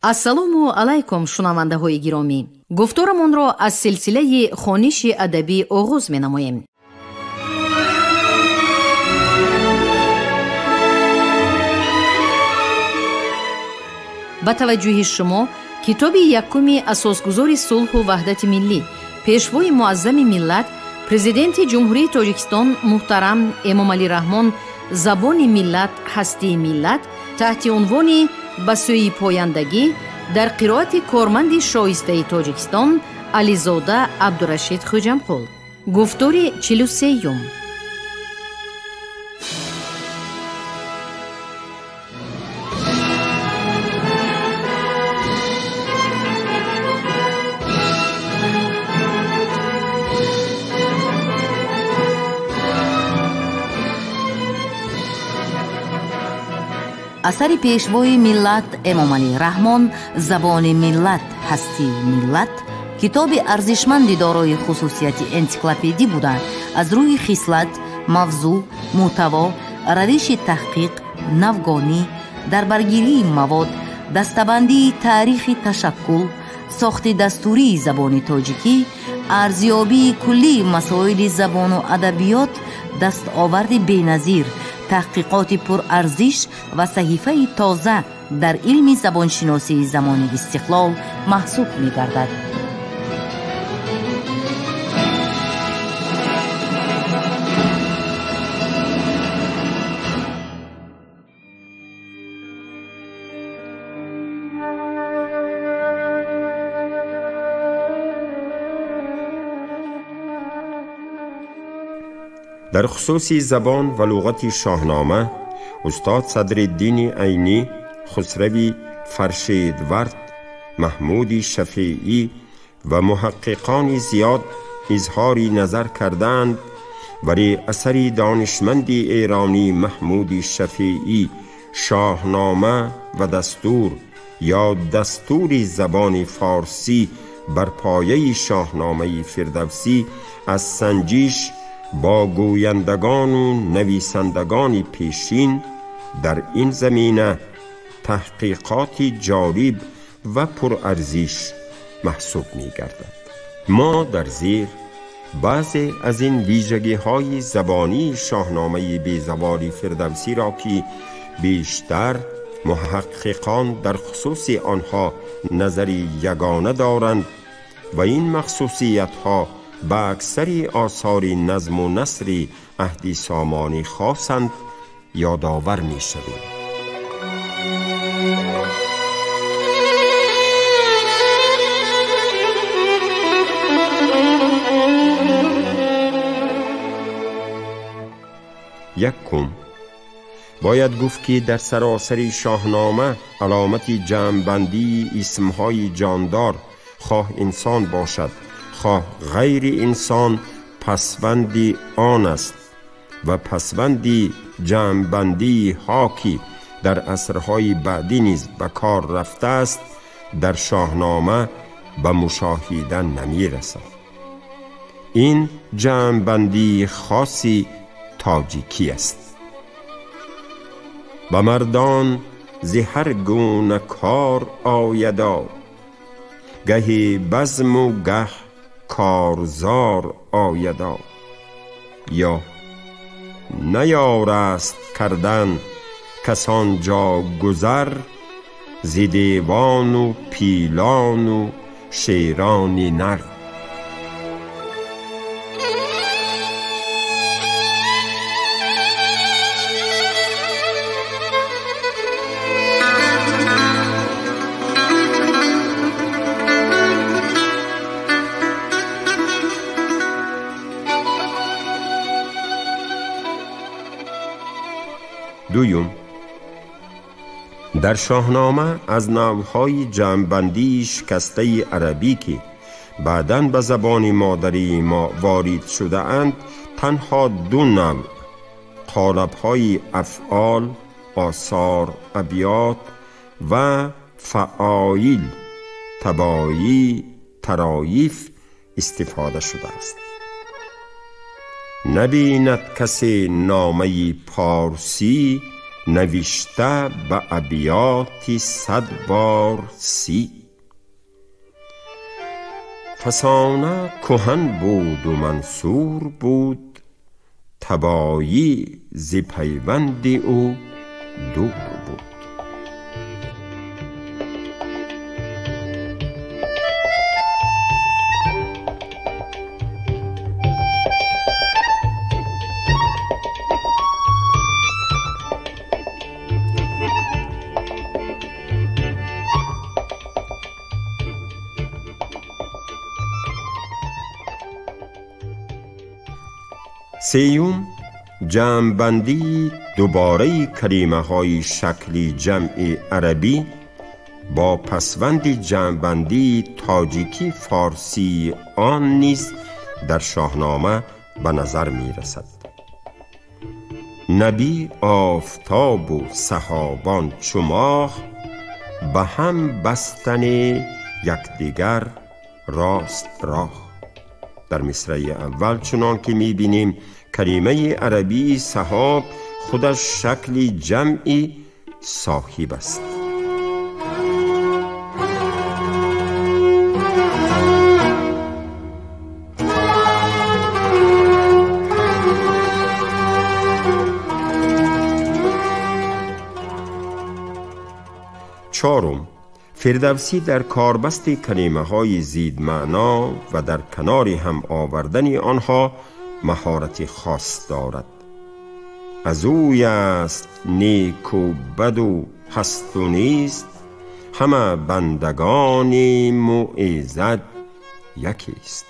Ассалому алайкум, шунавандаҳои гиромӣ. Гуфторамонро аз силсилаи хониши адабӣ оғоз менамоем. Ба таваҷҷӯҳи шумо китоби якуми асосгузори сулҳу ваҳдати миллӣ, пешвои муаззами миллат, президенти Ҷумҳурии Тоҷикистон муҳтарам Эмомалӣ Раҳмон «Забони миллат, ҳастии миллат» таҳти унвони «Ба сӯи пояндагӣ» дар қироати корманди шоистаи Тоҷикистон Ализода Абдурашид Хӯҷамқул. Гуфтори 43-юм. Асари пешвои миллат Эмомалӣ Раҳмон «Забони миллат, ҳастии миллат» китоби арзишманди дорои хусусияти энсиклопедӣ буда, аз рӯи хислат, мавзӯъ, мӯҳтаво, равиши таҳқиқ, навгонӣ, дарбаргирии мавод, дастабандии таърихи ташаккул, сохти дастурии забони тоҷикӣ, арзёбии куллии масоили забону адабиёт дастоварди беназир, таҳқиқоти пурарзиш ва саҳифаи тоза дар илми забоншиносии замони истиқлол маҳсуб мегардад. Дар хусуси забон ва луғати Шоҳнома устод Садриддини Айнӣ, Хусрави Фаршидвард, Маҳмуди Шафеӣ ва муҳаққиқони зиёд изҳори назар кардаанд, вале асари донишманди эронӣ Маҳмуди Шафеӣ «Шоҳнома ва дастур» ё дастури забони форсӣ бар пояи Шоҳномаи Фирдавсӣ аз санҷиш бо гӯяндагону нависандагони пешин дар ин замина таҳқиқоти ҷолиб ва пурарзиш маҳсуб мегардад. Мо дар зер баъзе аз ин вижагиҳои забонии Шоҳномаи безаволи Фирдавсиро, ки бештар муҳаққиқон дар хусуси онҳо назари ягона доранд ва ин махсусиятҳо ба аксари осори назму насри аҳди сомонӣ хосанд, ёдовар мешавем. Якум, бояд гуфт, ки дар саросари Шоҳнома аломати ҷамъбандии исмҳои ҷондор, хоҳ инсон бошад, хоҳ ғайри инсон, пасванди он аст ва пасванди ҷамъбандии ҳо, ки дар асрҳои баъдӣ низ ба кор рафтааст, дар Шоҳнома ба мушоҳида намерасад. Ин ҷамъбандии хоси тоҷикӣ аст. Ба мардон зи ҳар гуна кор ояда, гаҳи базму гаҳ корзор ояда. Ё наёраст кардан касон ҷо гузар, зи девону пилону шерони нар. Дуюм, дар Шоҳнома аз навъҳои ҷамъбандии шикастаи арабӣ, ки баъдан ба забони модарии мо ворид шудаанд, танҳо ду навъ қолабҳои афъол, осор, абёт ва фаоил, табоӣ, тароиф истифода шудааст. Набинад касе номаи порсӣ, نوشته به ابیات 100 بار 30. فسانه کهن بود و منصور بود، تبایی ز پیوند او دور بود. سیوم، جمع‌بندی دوباره کلمه‌های شکلی جمع عربی با پسوند جمع‌بندی تاجیکی فارسی آن نیز در شاهنامه به نظر می رسد. نبی آفتاب و صحابان چو ماه، به هم بستن یکدیگر راست راه. در مصرع اول چنان که می بینیم کلمه عربی صحاب خودش شکل جمعی صاحب است. چهارم، فردوسی در کاربست کلمه های زید معنا و در کنار هم آوردن آنها مهارت خاص دارد. از اوی است نیک و بد و هست و نیست، همه بندگانیم و ایزد یکیست.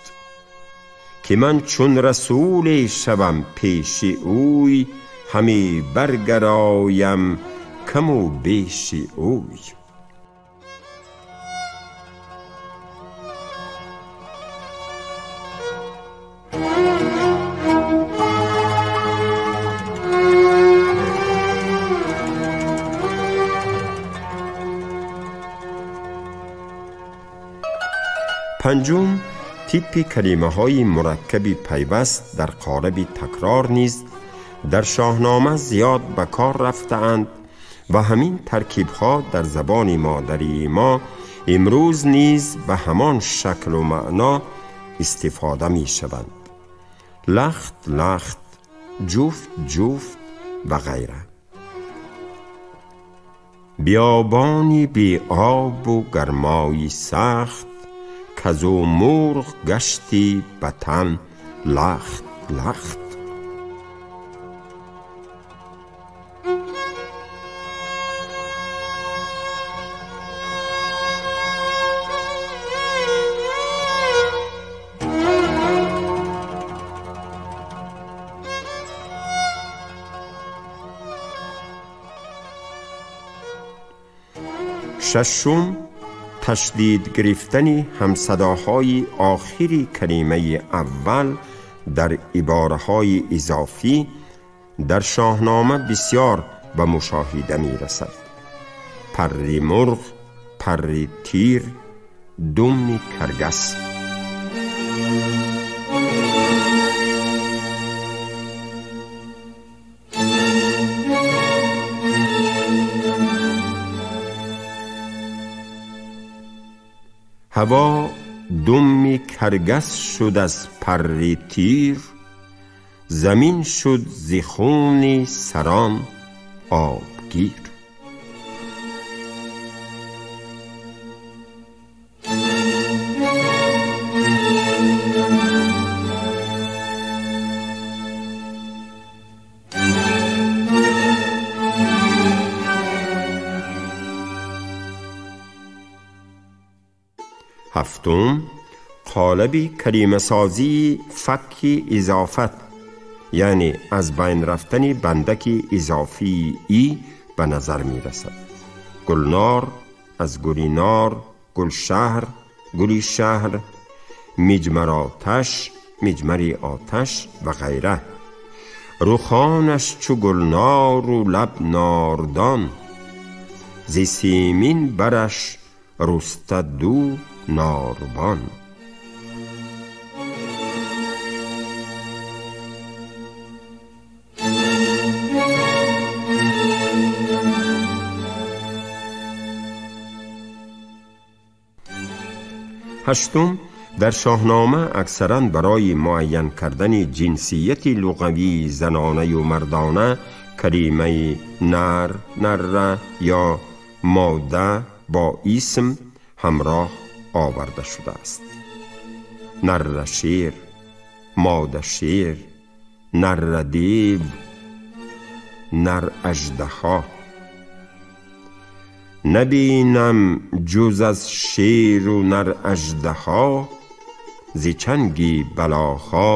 که من چون رسول شوم پیش اوی، همی برگرایم کم و بیش اوی. پنجم، تیپ کلمه های مرکب پیوست در قالب تکرار نیز در شاهنامه زیاد به کار رفته‌اند و همین ترکیب ها در زبان مادری ما امروز نیز به همان شکل و معنا استفاده می شوند. لخت لخت، جفت جفت و غیره. بیابانی بی آب و گرمای سخت، کزو مرغ گشتی به تن لخت لخت. ششم، تشدید گرفتن همصداهای آخری کلمه اول در عباره‌های اضافی در شاهنامه بسیار به مشاهده می رسد. پر مرغ، پر تیر، دم کرگس. هوا دم کرگس شد از پر تیر، زمین شد ز خون سران آبگیر. هفتم، قالب کلمه سازی فک اضافت، یعنی از بین رفتن بندک اضافی ای به نظر می رسد. گلنار از گلینار، گلشهر، گلی شهر، مجمر آتش، مجمر آتش و غیره. رخانش چو گلنار و لب ناردان، ز سیمین برش رسته دو ناربان. Ҳаштум, дар Шоҳнома аксаран барои муайян кардани ҷинсияти луғавии занонаю мардона калимаи нар, нарра ё мода бо исм ҳамроҳ оварда шудааст. Нарра шер, мода шер, нарра дев, нар аждаҳо. Набинам ҷуз аз шеру нар аждаҳо, зи чанги балоҳо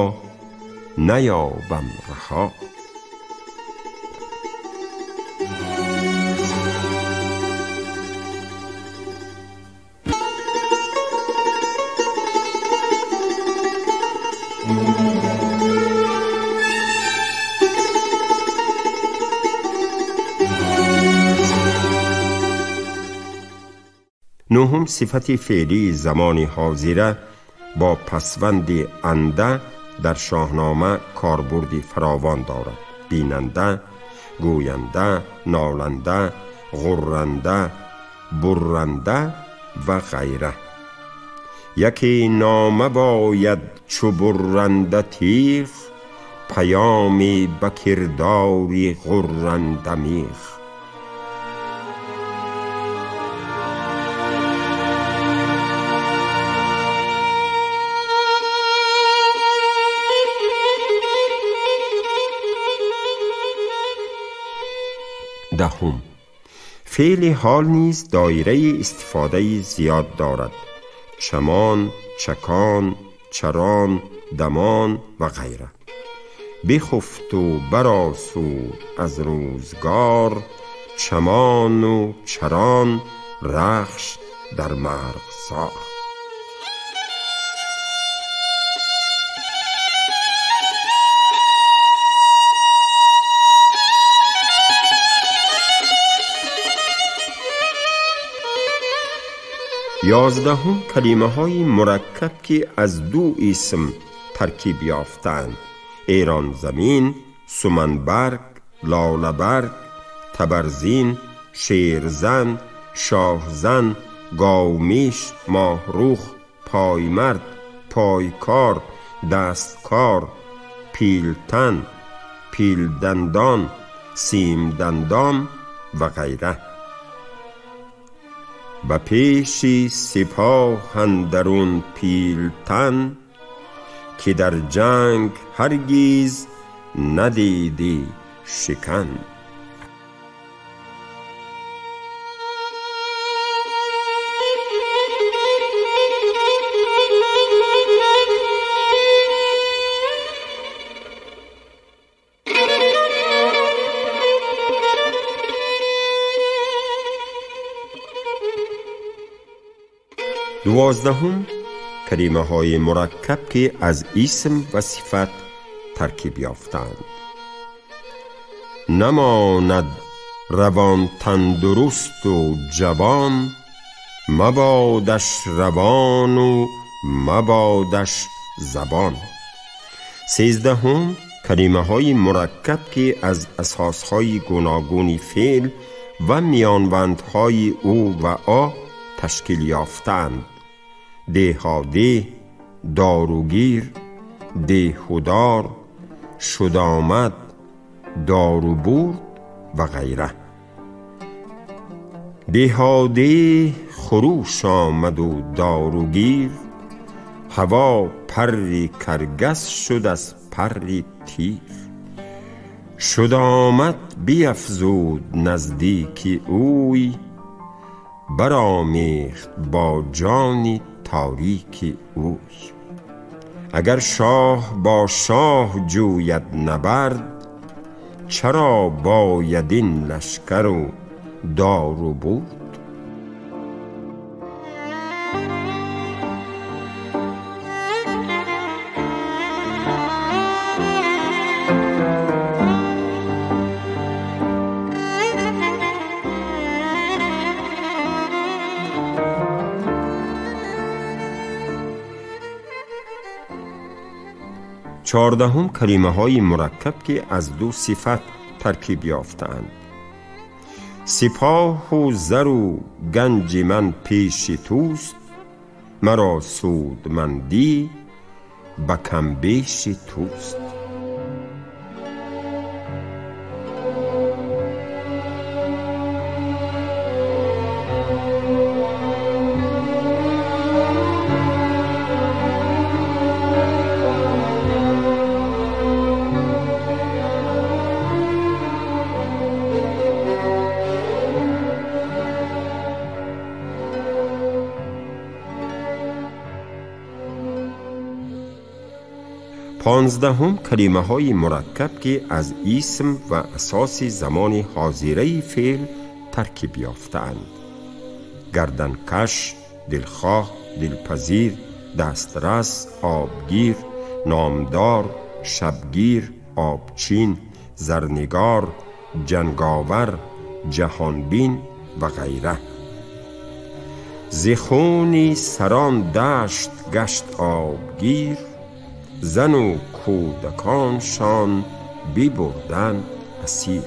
наёбам раҳо. Нуҳум, сифати феълии замони ҳозира бо пасванди анда дар Шоҳнома корбурди фаровон дорад. Бинанда, гӯянда, ноланда, ғурранда, бурранда ва ғайра. Яке нома бояд чу бурранда тиғ, паёми ба кирдори ғурранда миғ. Даҳум, феъли ҳол низ доираи истифодаи зиёд дорад. Чамон, чакон, чарон, дамон ва ғайра. Бихуфту баросуд аз рӯзгор, чамону чарон рахш дар марғзор. Ёздаҳум, калимаҳои мураккаб ки аз ду исм таркиб ёфтаанд. Эронзамин, суманбарг, лолабарг, табарзин, шерзан, шоҳзан, говмиш, моҳрух, поймард, пойкор, дасткор, пилтан, пилдандон, симдандон ва ғайра. Ба пеши сипоҳ андарун пилтан, ки дар ҷанг ҳаргиз надидӣ шикан. Дувоздаҳум, калимаҳои мураккаб ки аз исм ва сифат таркиб ёфтаанд. Намонад равон тандурусту ҷавон, мабодаш равону мабодаш забон. Сездаҳум, калимаҳои мураккаб ки аз асосҳои гуногуни феъл ва миёнвандҳои ӯ ва о ташкил ёфтаанд. Деҳодеҳ, доругир, деҳудор, шудомад, дорубурд ва ғайра. Деҳодеҳ хуруш омаду доругир, ҳаво парри каргас шуд аз парри тир. Шудомад биафзуд наздики ӯй, баромехт бо ҷони торики ӯй. Агар шоҳ бо шоҳ ҷӯяд набард, чаро бояд ин лашкару дору бурд? Чордаҳум, калимаҳои мураккаб ки аз ду сифат таркиб ёфтаанд. Сипоҳу зару ганҷи ман пеши туст, مرا سودمندی به کم بیش توست. پانزدهم کلمه های مرکب که از اسم و اساس زمان حاضره فعل ترکیب یافته‌اند: گردنکش، دلخواه، دلپذیر، دسترس، آبگیر، نامدار، شبگیر، آبچین، زرنگار، جنگاور، جهانبین و غیره. ز خون سران دشت گشت آبگیر، زن و کودکانشان ببردند اسیر.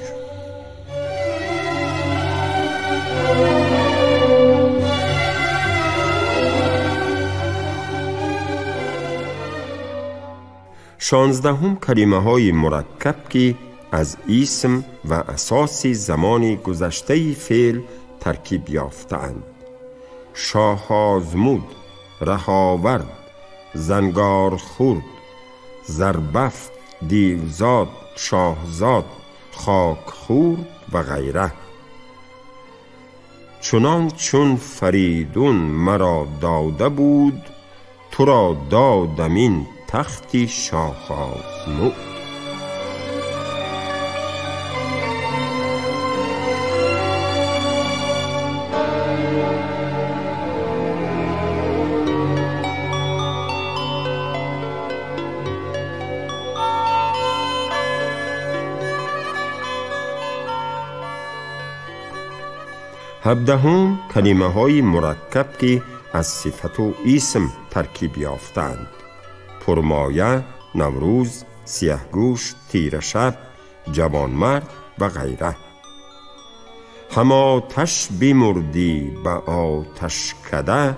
شانزدهم کلمه های مرکب که از اسم و اساس زمان گذشته فعل ترکیب یافته‌اند: شاه آزمود، رهاورد، زنگار خورد، زربفت، دیوزاد، شاهزاد، خاک خورد و غیره. چنان چون فریدون مرا داده بود، تو را دادم این تختی شاه آزمود. هفدهم کلمه های مرکب که از صفت و اسم ترکیب یافتند: پرمایه، نوروز، سیهگوش، تیره شب، جوانمرد و غیره. هم آتش بمردی به آتش کده،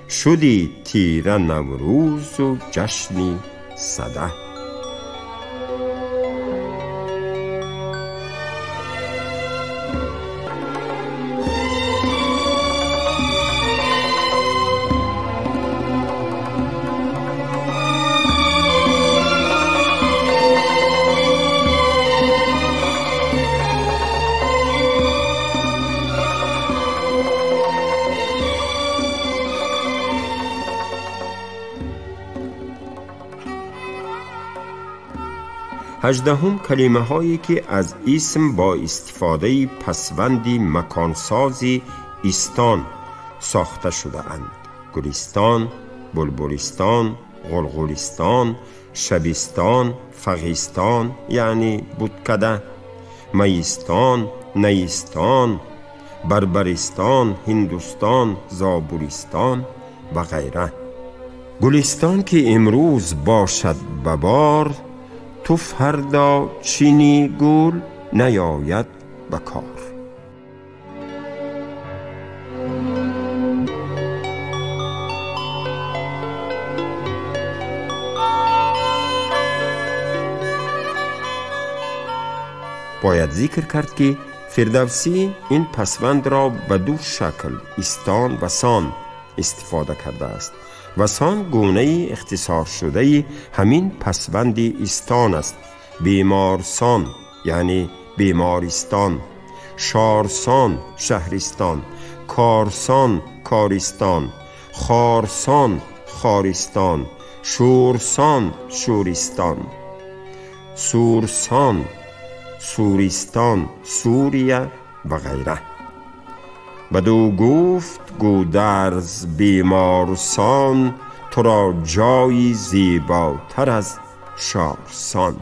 شدی تیره نوروز و جشنی سده. هجدهم کلمه هایی که از اسم با استفاده پسوندی مکانسازی استان ساخته شده اند: گلستان، بلبلستان، غلغلستان، شبستان، فغیستان یعنی بتکده، میستان، نیستان، بربرستان، هندوستان، زابلستان و غیره. گلستان که امروز باشد ببار، تو فردا چینی گل نیاید به کار. باید ذکر کرد که فردوسی این پسوند را به دو شکل استان و سان استفاده کرده است و سان گونه اختصار شده همین پسوند استان است. بیمارسان یعنی بیمارستان، شارسان شهرستان، کارسان کارستان، خارسان خارستان، شورسان شورستان، سورسان سوریستان، سوریه و غیره. بدو گفت گودرز بیمارسان، تو را جایی زیباتر از شارسان.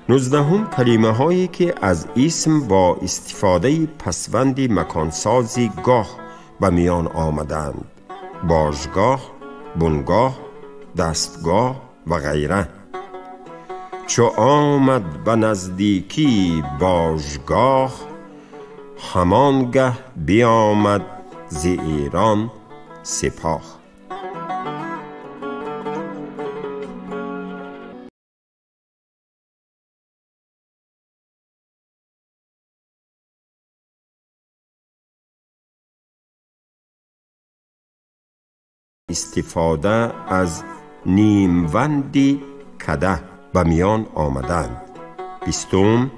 نوزدهم کلمه هایی که از اسم با استفاده پسوند مکانسازی گاه به میان آمدند: باشگاه، بنگاه، دستگاه و غیره. چو آمد به نزدیکی باژگاه، همانگه بیامد ز ایران سپاه. استفاده از نیموندی کده به میان آمدند. 20،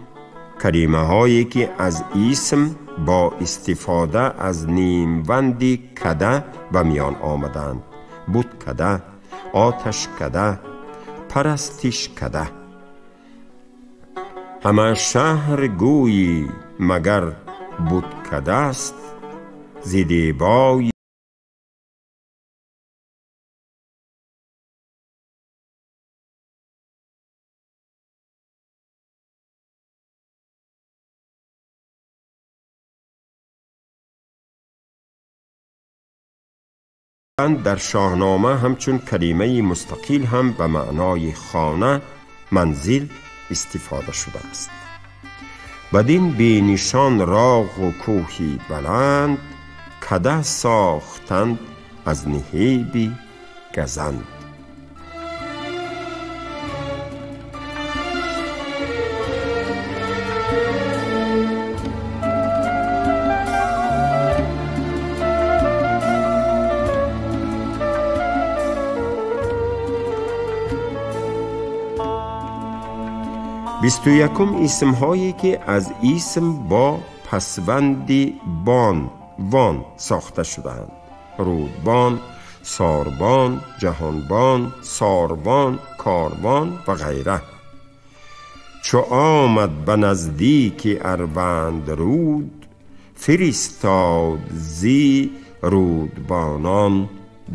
کلمه هایی که از اسم با استفاده از نیموندی کده به میان آمدند: بود کده، آتش کده، پرستش کده. همه شهر گویی مگر بود کده است، ز دیبای در شاهنامه همچون کلمه مستقل هم به معنای خانه، منزل استفاده شده است. بدین بینشان راغ و کوهی بلند، کده ساختند از نهیبی گزند. 21 اسم هایی که از اسم با پسوند بان وان ساخته شده‌اند: رودبان، ساربان، جهانبان، ساروان، کاروان و غیره. چو آمد به نزدیک اروند رود، فرستاد زی رودبانان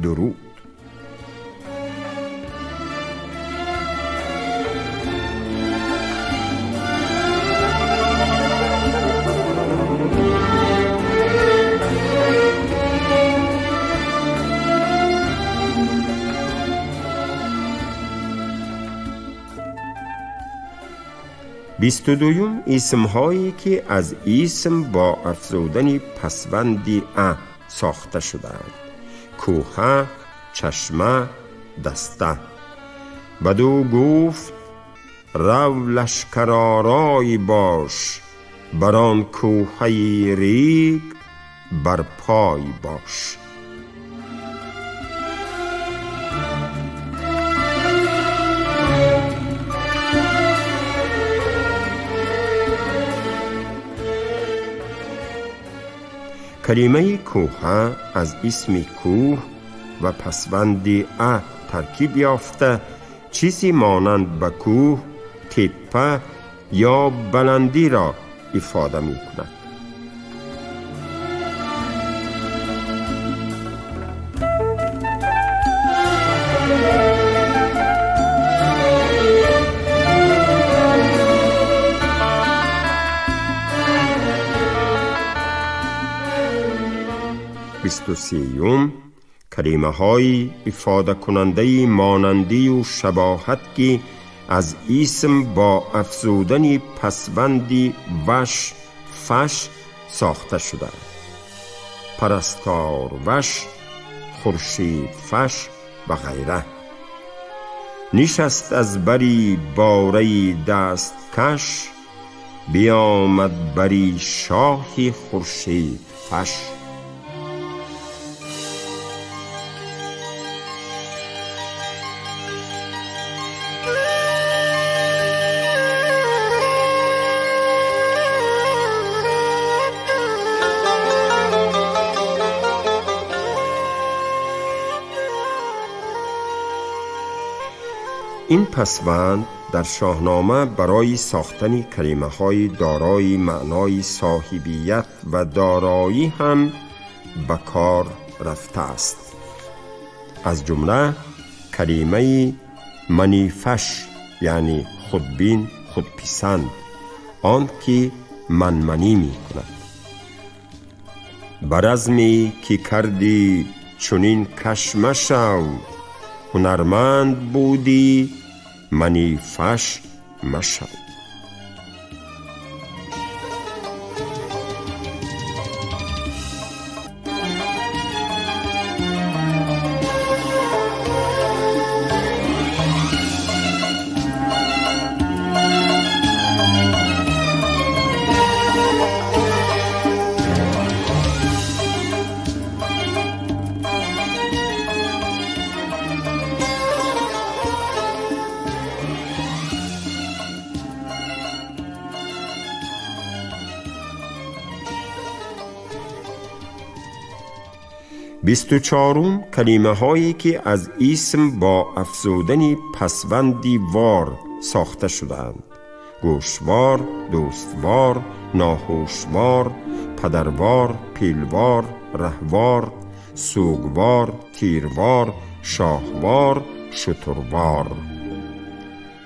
درود. 22 اسم هایی که از اسم با افزودن پسوند ا ساخته شده‌اند: کوه، چشمه، دسته. بدو گفت رو لشکرآرای باش، بر آن کوهه ریگ بر پای باش. کلمه کوه از اسم کوه و پسوند ا ترکیب یافته، چیزی مانند به کوه، تپه یا بلندی را افاده می کند. 23 کلمه های افاده کننده مانندی و شباهت که از اسم با افزودن پسوند وش فش ساخته شده: پرستار وش، خورشید فش و غیره. نشست از بری باره دست کش، بیامد بری شاهی خورشید فش. این پسوند در شاهنامه برای ساختن کلمه‌های دارای معنای صاحبیت و دارایی هم به کار رفته است. از جمله کلمه منیفش، یعنی خودبین، خودپسند، آن که منمنی می کند. بر رزمی که کردی چنین کش مشو، هنرمند بودی منیفش مشو. بیست و چهارم کلمه هایی که از اسم با افزودن پسوندی وار ساخته شدند: گوشوار، دوستوار، ناهوشوار، پدروار، پیلوار، رهوار، سوگوار، تیروار، شاهوار، شتروار.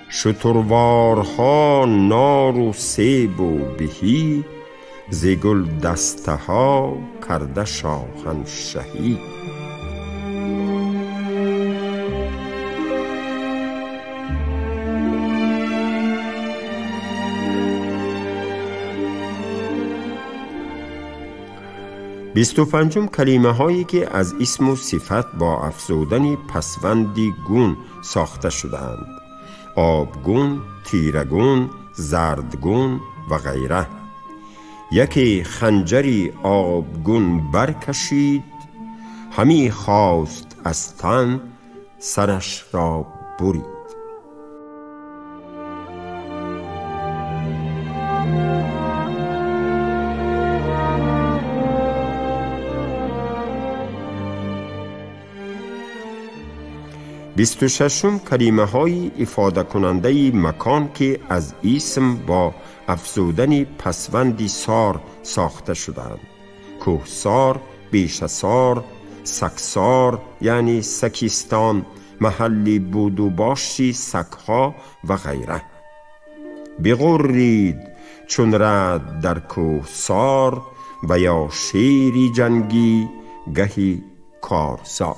شتروارها نار و سیب و بهی، ز گل دسته ها کرده شاهنشهی. بیست و پنجم کلمه هایی که از اسم و صفت با افزودن پسوندی گون ساخته شدند: آبگون، تیرگون، زردگون و غیره. یکی خنجری آبگون برکشید، همی خواست از تن سرش را برید. بیست و ششم کلمه های افاده کننده مکان که از اسم با افزودن پسوندی سار ساخته شدند: کوهسار، بیشه‌سار، سکسار یعنی سکستان، محلی بود و باشی سکها و غیره. بغرید چون رد در کوهسار و یا شیری جنگی گهی کارزار.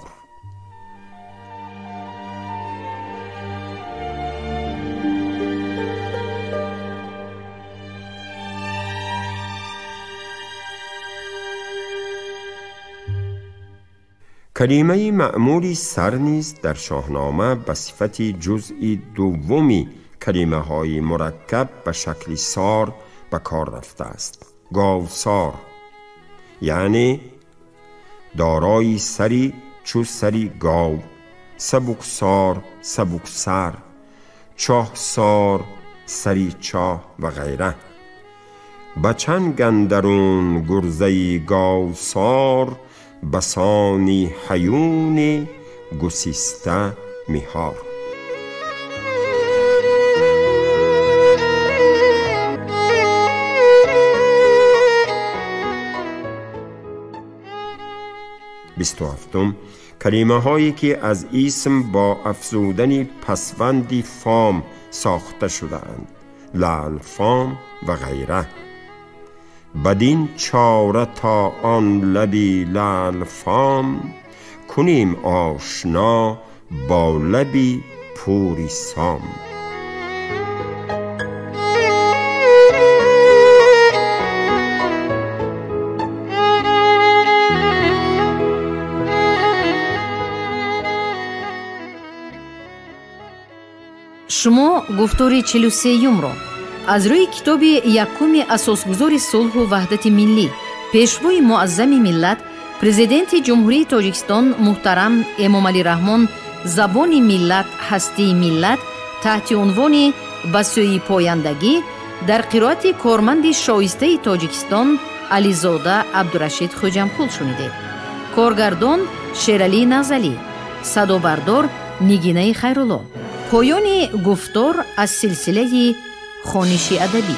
کلمه معمولی سر نیز در شاهنامه به صفت جزء دومی کلمه های مرکب به شکل سار به کار رفته است. گاوسار یعنی دارای سری چو سری گاو، سبکسار، سبکسر، چاهسار، سری چاه و غیره. به چنگ اندرون گرزه گاوسار، بسانی حیون گسیسته مهار. بیست و هفتم کلمه هایی که از اسم با افزودن پسوندی فام ساخته شده اند: لعل فام و غیره. بدین چاره تا آن لبی لعل فام، کنیم آشنا با لبی پوری سام. Шумо гуфтори 43-юмро аз рӯи китоби якуми асосгузори сулҳу ваҳдати миллӣ, пешвои муаззами миллат, президенти Ҷумҳурии Тоҷикистон муҳтарам Эмомалӣ Раҳмон «Забони миллат, ҳастии миллат» таҳти унвони «Ба сӯи пояндагӣ» дар қироати корманди шоистаи Тоҷикистон Ализода Абдурашид Хӯҷамкул шунидед. Коргардон Шералӣ Назалӣ, садобардор Нигинаи Хайрулло. Поёни гуфтор аз силсилаи хониши адабӣ.